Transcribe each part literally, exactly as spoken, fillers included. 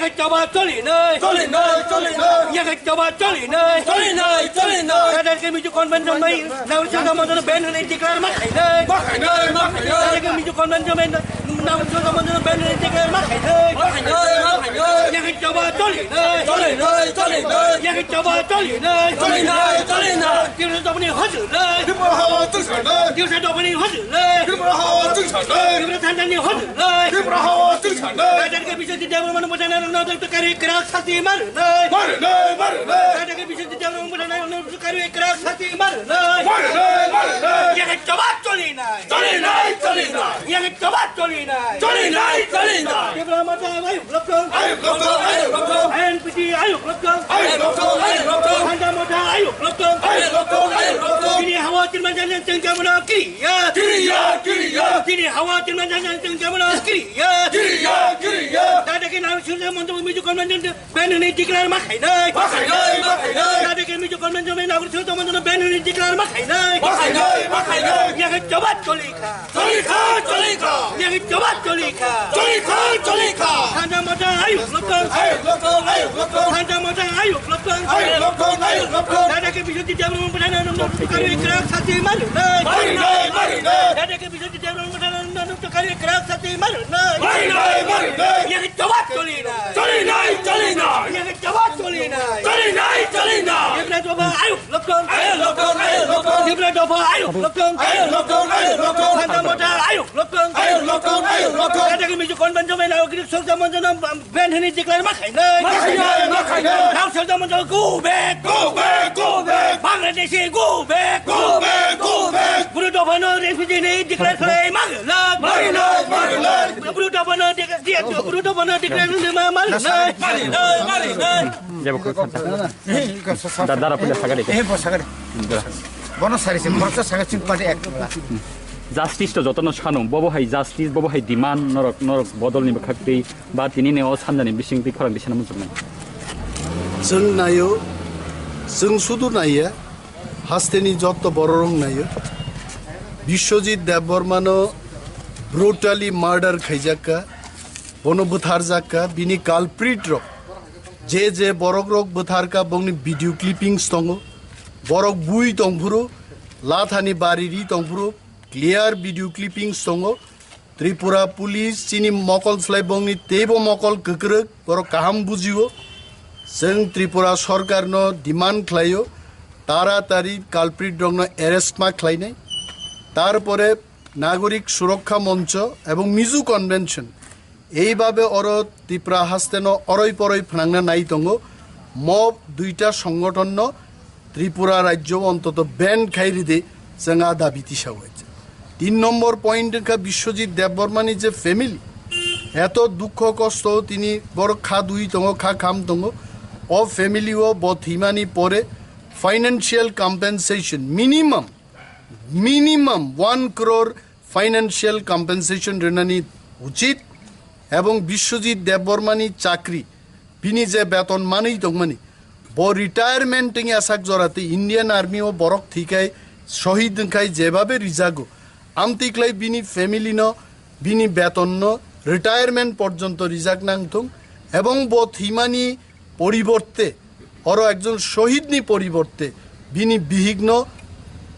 Yakhe choba choli nai. Choli nai, choli nai. Yakhe choba choli nai. Choli nai, choli nai. Kadar ke miju convention mai. Nauri chota montro ban hwnwi declare ma khai nai. Ma khai nai, ma khai nai. Kadar ke miju convention mai. Nauri chota montro ban hwnwi declare ma khai nai. Ma khai nai, ma khai nai. Yakhe choba choli nai. Choli nai, choli nai. Yakhe choba choli nai. Choli nai, choli nai. Tirsa dobani hojur nai. Tirsa dobani hojur nai. Tirsa thanjani hojur nai. Kadar ke biswajit Debbarmano bwtharnai rokno dokto kari kwrak sasti ma rwnai. Ma rwnai, ma rwnai. Kadar ke biswajit Debbarmano bwtharnai rokno dokto kari kwrak sasti ma rwnai. Ma rwnai, ma rwnai. Yakhe choba choli nai. Choli nai, choli nai. Yakhe choba choli nai. Choli nai, choli nai. Tipra Motha ayuk loktong. Ayuk loktong, ayuk loktong. I N P T ayuk loktong. Ayuk loktong, ayuk loktong. Sanja Motha ayuk loktong. Ayuk loktong, ayuk loktong. Chini hawa Tipra Motha yang chengkya mano kiriya. Kiriya, kiriya. Chini hawa Tipra Motha yang chengkya mano kiriya. Kiriya, kiriya. Tata ke nang sudah montu miju kon manjang de. Ban hwnwi declare ma khainai. Ma khainai, ma khainai. Kadar ke miju convention mai Nauri chota montro ban hwnwi declare ma khainai. Ma khainai, ma khainai. Yakhe choba choli kha. Choli kha, choli kha. Yakhe choba choli kha. Choli kha, choli kha. Sanja Motha ayuk loktong. Ayuk loktong, ayuk loktong. Sanja Motha ayuk loktong. Ayuk loktong, ayuk loktong. Kadar ke biswajit Debbarmano bwtharnai rokno dokto kari kwrak sasti ma rwnai. Ma rwnai, ma rwnai. Kadar ke biswajit Debbarmano bwtharnai rokno dokto kari kwrak sasti ma rwnai. Ma rwnai, ma rwnai. Yakhe choba choli nai. Choli nai, choli nai. Yakhe choba choli nai. Choli nai, choli nai. Tipra dopha ayuk loktong. Ayuk loktong, ayuk loktong. Tipra dopha ayuk loktong. Ayuk loktong, ayuk loktong. Sanja Motha ayuk loktong. Ayuk loktong, ayuk loktong. Kadar ke miju convention mai Nauri chota montro ban hwnwi declare ma khainai. Ma khainai, ma khainai. Nauri chota montro go back. Go back, go back. Bangladeshi go back. Go back, go back. Bru dophano refugee hwnwi declare khlai ma rwnai. Ma rwnai, ma rwnai. Bru dophano declare, bru dophano declare hwnwi ma, ma rwnai. Ma rwnai, ma rwnai. Jebo kok kanta. Da, dara puja sagade. Eh, bo sagade. Bono sari se, bono sagade ching pade ek. Justice to jotono sano, bobo hai justice, bobo hai demand, norok, norok bodol ni bwkhak twi, ba tini ne o sanjani bising twi khorang bisana muchuknai. Chwng naio, chwng sudu naiya, hasteni jotto bororok naio. Biswajit Debbarmano brutally murder khaijakka, bono bwtharjakka, bini culprit rok, je je borok rok bwtharka, bongni video clippings tongo, borok bui tongphuru, lathani bari ri tongphuru, clear video clippings tongo. Tripura Police chini mokol slai bongni teibo mokol kwkrwk, borok kaham bujio. Chwng Tripura Sorkarno demand khlaio, taratari culprit rokno arrest ma khlainai. Tarpore Nagorik Surokha Moncho ebong Mizo Convention, eibabe oro Tripura hasteno oroi poroi phnangna nai tongo. Mo duita songothonno Tripura rajyo ontoto ban khai ridi, chwng a dabi tisao hai. Tin nombor point wngkha Biswajit Debbarmani je family, eto dukho kosto tini borok kha dui tongo, kha kham tongo. O family o bo thwimani pore financial compensation minimum, minimum one crore financial compensation rwnani uchit, ebong Biswajit Debbarmani chakri, bini je beton manwi tongmani, bo retirement wngya sak jora tei Indian Army o borok thwikhai, shohid wngkhai jebabe rijago, amtwi khlai bini family no, bini beton no retirement porjonto rijak nang thung, ebong bo thwimani poriborte, oro ekjon shohid ni poriborte bini bihik no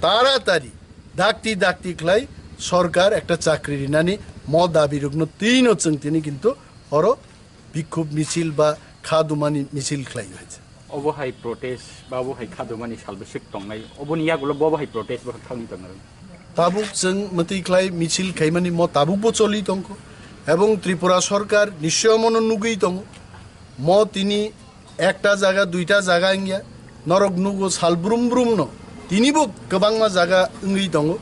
taratari dakti dakti khlai sorkar ekta chakri rinani mo dabi rok no twi no chwng tini kintu oro bikhub misil ba kha dumani misil khlai hai. Obo hai protest ba obo hai kha dumani salbwswk tongnai, oboni yagulo bo obo hai protest bo thangwi tongnai. Tabuk chwng mwtwi khlai misil khaimani mo tabukbo choli tongkho, ebong Tripura Sorkar nischoi mono nugwi tongo. Mo tini ekta jaga, duita jaga wngya, norok nugo sal brum brum no, tinibo kwbangma jaga wngwi tongo.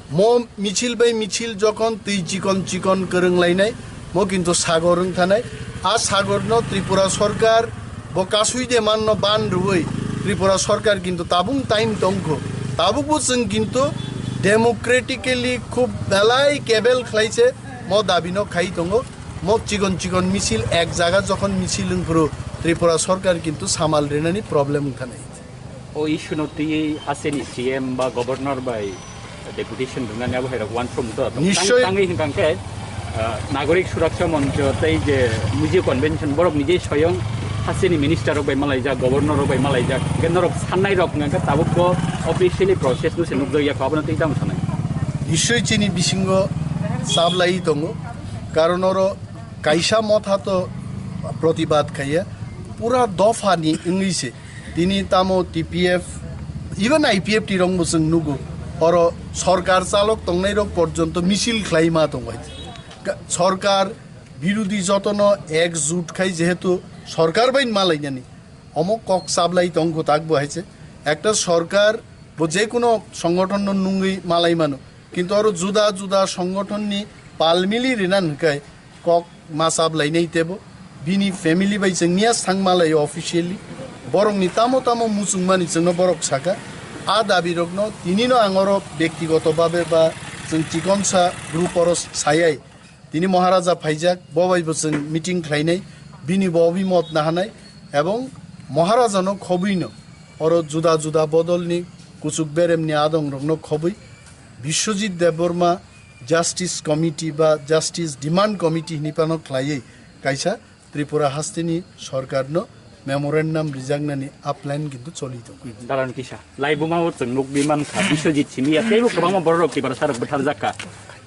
Mo misil bai misil jokhon twi chikon chikon kwrwng lainai, mo kintu sagor wng thanai. A sagor no Tripura Sorkar bo kasui de manno ban rwui Tripura Sorkar kintu tabung time tongkho. Tabukbo chwng kintu democratically khub belai kebel khlai se mo dabi no khai tongo. Mo chikon chikon misil ek jaga jokhon misil wngphuru Tripura Sorkar kintu samal rinani problem wng thanai. O issue no twi hasteni C M ba Governor bai deputation rwnani abo hai rok uansuk mung tong. Nischoi. Tang-, tangwi hwnkha khe Ah, Nagorik Suraksha Moncho tei je Muju Convention, borok nije soyong hasteni minister rok bai malaijak, governor rok bai malaijak, hingke norok sannai rok hingke tabuk bo officially process no se nukjak ya, abono tei tamo sanai. Nischoi chini bisingo chablai tongo, karon oro kaisa motha to protibad khaiya, pura dopha ni wngwi se tini tamo T P F, even I P F T rok bo chwng nugo, oro sorkar chalok tongnai rok porjonto misil khlai ma tongo. Ka-, sorkar birodhi jotono ekjut khai jehetu sorkar bai malainani, omo kok chablai tongkho tak bo hai se. Ekta sorkar bo je kuno songothon no nungwi malai mano, kintu oro juda juda songothon ni pal mili rinan hwnkhe kok ma chablai nai tebo, bini family bai chwng niya sang malai officially, borok ni tamo tamo muchung mani chwngno borok saka. A dabi rokno tini no ang oro bektigoto babe ba chwng chikonsa group oro sayai. Tini Maharaja phaijak, bo bai bo chwng meeting khlainai, bini bo obimot nahanai, ebong Maharajano khobwino oro juda juda bodolni kuchuk beremni adongrokno khobwi Biswajit Debbarma Justice Committee ba Justice Demand Committee hinwi phano khlaiwi kaisa Tripura hasteni sorkarno memorandum rijaknani a plan kintu choli tongo. Dalan kisa. Laibuma o chwng nukwi mankha, Biswajit simi ya, teibo kwbangma bororok Tiprasa rok bwtharjak kha.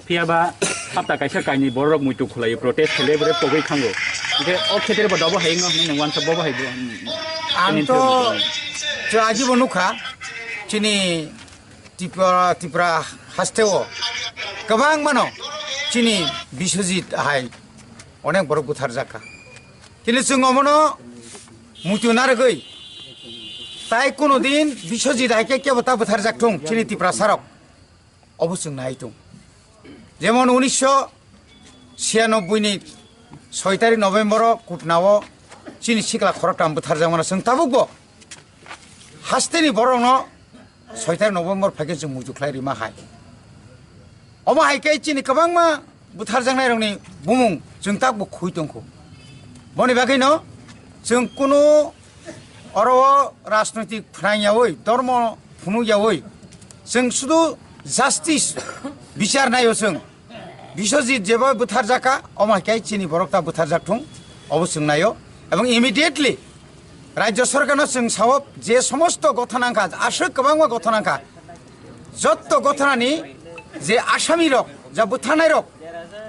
Phiya ba hapta kaisa kainwi bororok muitu khwlaiwi protest khlaiwi bwrwi pogwi thango. Hingkhe o khetre bo dobo hai wngno hinwi nwng uansa bobo hai bo, Ang to chwng ajibo nukha, chini Tripura, Tripura hasteo kwbangmano chini Biswajit hai onek borok bwtharjak kha. Kini chwng omono muitu narwgwi tai kuno din Biswajit hai khe kebo ta bwtharjak thung chini Tiprasarok. Obo chwng nai tung. Jemon unisho siyanobboini soi tarik November o Kutna o chini sikla khoroktham bwtharjakmano chwng tabukbo hasteni borokno soi tarik November phaikhe chwng muitu khlai rima hai. Omo hai khe chini kwbangma bwtharjaknairokni bumung chwng takbo khui tongkho. Boni bagwino chwng kunu oro o rajnoitik phwrang yaui, dormo phunuk yaui, chwng sudu justice bichar naio chwng. Biswajit jeba bwtharjak kha, omo hai khe chini borok ta bwtharjak thung, obo chwng naio. Ebong immediately Rajya Sorkarno chwng sao je somosto gotha nangkha, aswk kwbangma gotha nangkha, jotto gothanani je asami rok, ja bwtharnai rok,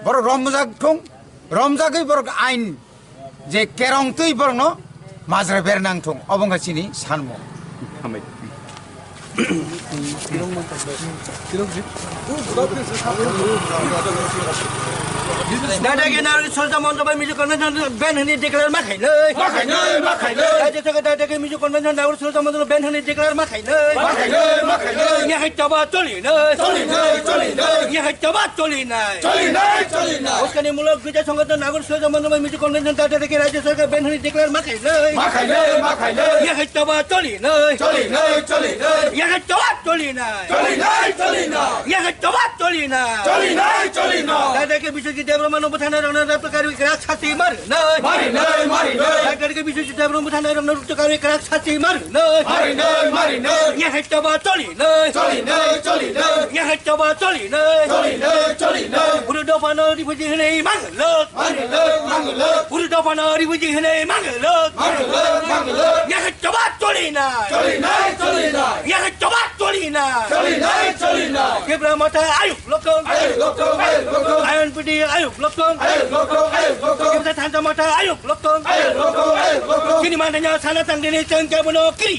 borok romjak thung, romjagwi borok ain je kerong twi borokno majra ber nang thung, obo wngkha chini sanmo. Hambai. Dada ke Nagorik Suroksha Moncho bai Mizo Convention ban hwnwi declare ma khainai. Ma khainai, ma khainai. Dada ke, dada ke Mizo Convention Nagorik Suroksha Moncho ban hwnwi declare ma khainai. Ma khainai, ma khainai. Yahaitaba cholinai. Cholinai, cholinai. Yahaitaba cholinai. Cholinai, cholinai. Uskani mulok dui ta songothon Nagorik Suroksha Moncho bai Mizo Convention dada ke Rajya Sorkar ban hwnwi declare ma khainai. Ma khainai, ma khainai. Yahaitaba cholinai. Cholinai, cholinai. Yahaitaba cholinai. Cholinai, cholinai. Yahaitaba cholinai. Cholinai, cholinai. Dada ke Biswajit Debbarmano bwtharnairokno rupto karwi kwrak sasti ma rwnai. Ma rwnai, ma rwnai. Dada ke Biswajit Debbarma bwtharnairokno rupto karwi kwrak sasti ma rwnai. Ma rwnai, ma rwnai. Yahaitaba cholinai. Cholinai, cholinai. Yahaitaba cholinai. Cholinai, cholinai. Uru dophano refugee hwnwi ma rwnai. Manglok, manglok. Uru dophano refugee hwnwi manglok. Manglok, manglok. Yahaitaba cholinai. Cholinai, cholinai. Yahaitaba cholinai. Cholinai, cholinai. Tipra Motha ayuk lokthong. Ayuk lokthong, ayuk lokthong. I N P T ayuk lokthong. Ayuk lokthong, ayuk lokthong. Tipra Thansa Motha ayuk lokthong. Ayuk lokthong, ayuk lokthong. Chini manthanya sana tangdini chengke bono kiri.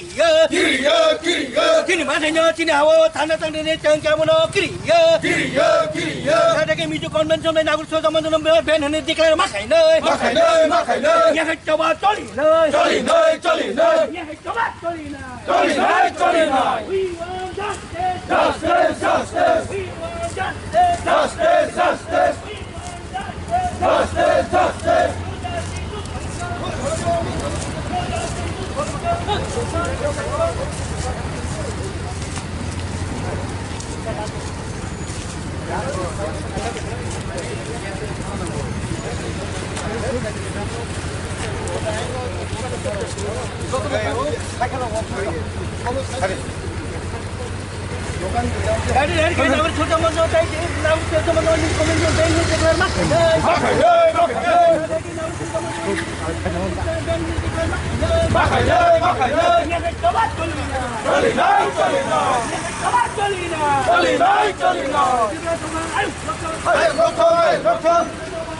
Kiriya, kiriya. Chini manthanya chini hawo thana tangdini chengke bono kiriya. Kiriya, kiriya. Dada ke Mizo Convention bai Nagorik Suroksha Moncho ban hwnwi declare ma khainai. Ma khainai, ma khainai. Yahaitaba cholinai. Cholinai, cholinai. Yahaitaba cholinai. Cholinai, cholinai. We want justice. Justice, justice. We want justice. Justice, justice. We want गाड़ी, गाड़ी, गाड़ी, और छोटा मत होता है, ये नाम से तो मत होता है, कमेंट में बैन नहीं करना, मत करना।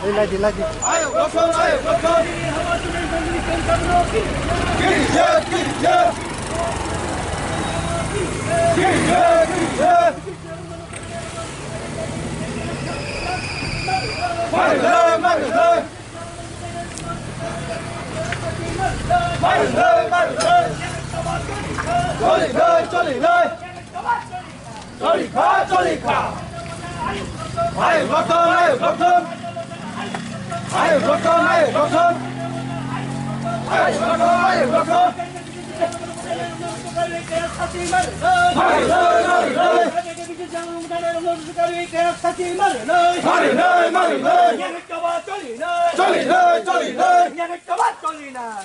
Ei, lagi, lagi. Choli kha, choli kha. Ayuk lokthom, ayuk lokthom. Ayuk lokthom, ayuk lokthom. Ayuk lokthom, ayuk lokthom. Marinai, marinai. Marinai, marinai. Choli nai, choli nai.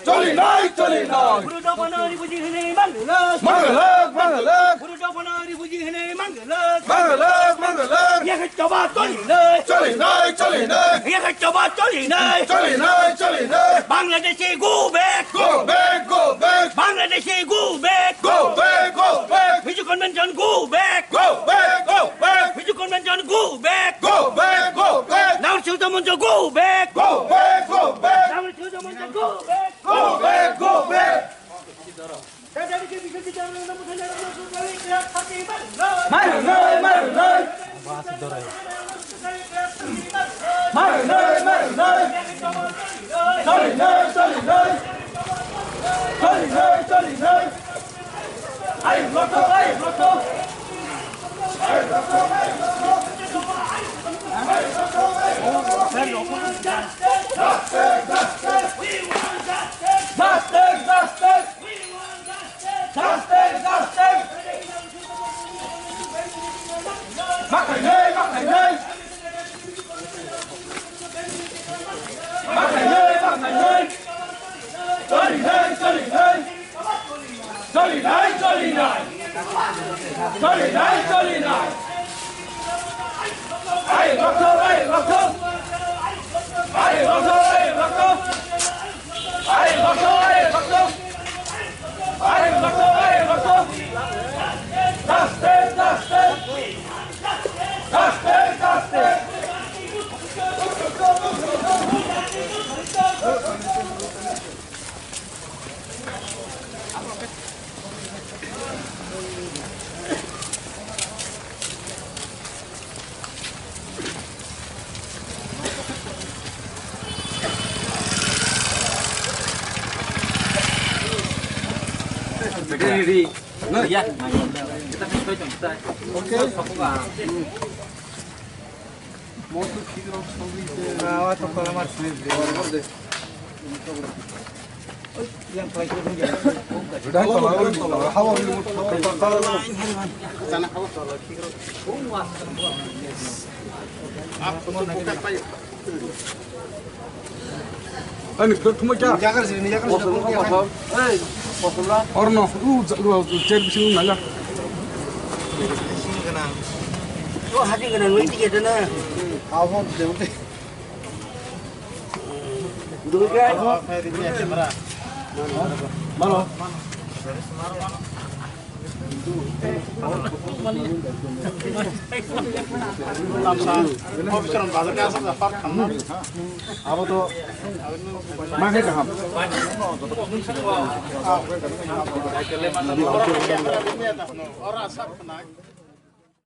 Choli nai, choli nai. Bru dophano refugee hwnwi manglak. Manglak, manglak. Bru dophano refugee hwnwi manglak. Manglak, manglak. Yakhe choba choli nai. Choli nai, choli nai. Yakhe choba choli nai. Choli nai, choli nai. Bangladeshi go back. Go back, go back. Bangladeshi go back. Go back, go back. Mizho Convention go back. Go back, go back. Mizho Convention go back. Go back, go back. Nagar Singha Moncho go back. Go back, go back. Nagar Singha Moncho go back. Go back, go back. Marinai, marinai. Marinai, marinai. Choli nai, choli nai. Choli nai, choli nai. Ayuk lokthom, ayuk lokthom. Justice, justice! Justice, justice! Makhainai, makhainai! Makhainai, makhainai! Cholinai, cholinai! Cholinai, cholinai! Cholinai, cholinai! Ai, lokthom, ai, lokthom! Ai, lokthom, ai, lokthom! Ai, lokthom, ai, lokthom! Ai, lokthom, ai, lokthom! Justice, justice! Justice, justice! Ani khe thumui kha. Yakar sini, yakar sini. Kosom, kosom. Ei, kosom la. Orno, u, u, chair bising nang ya. Sini kana. O hati kana, nui tiket na. Abo, de, de. Dui ka. Malo. Abo to ma khe kaham. Ora sab khna.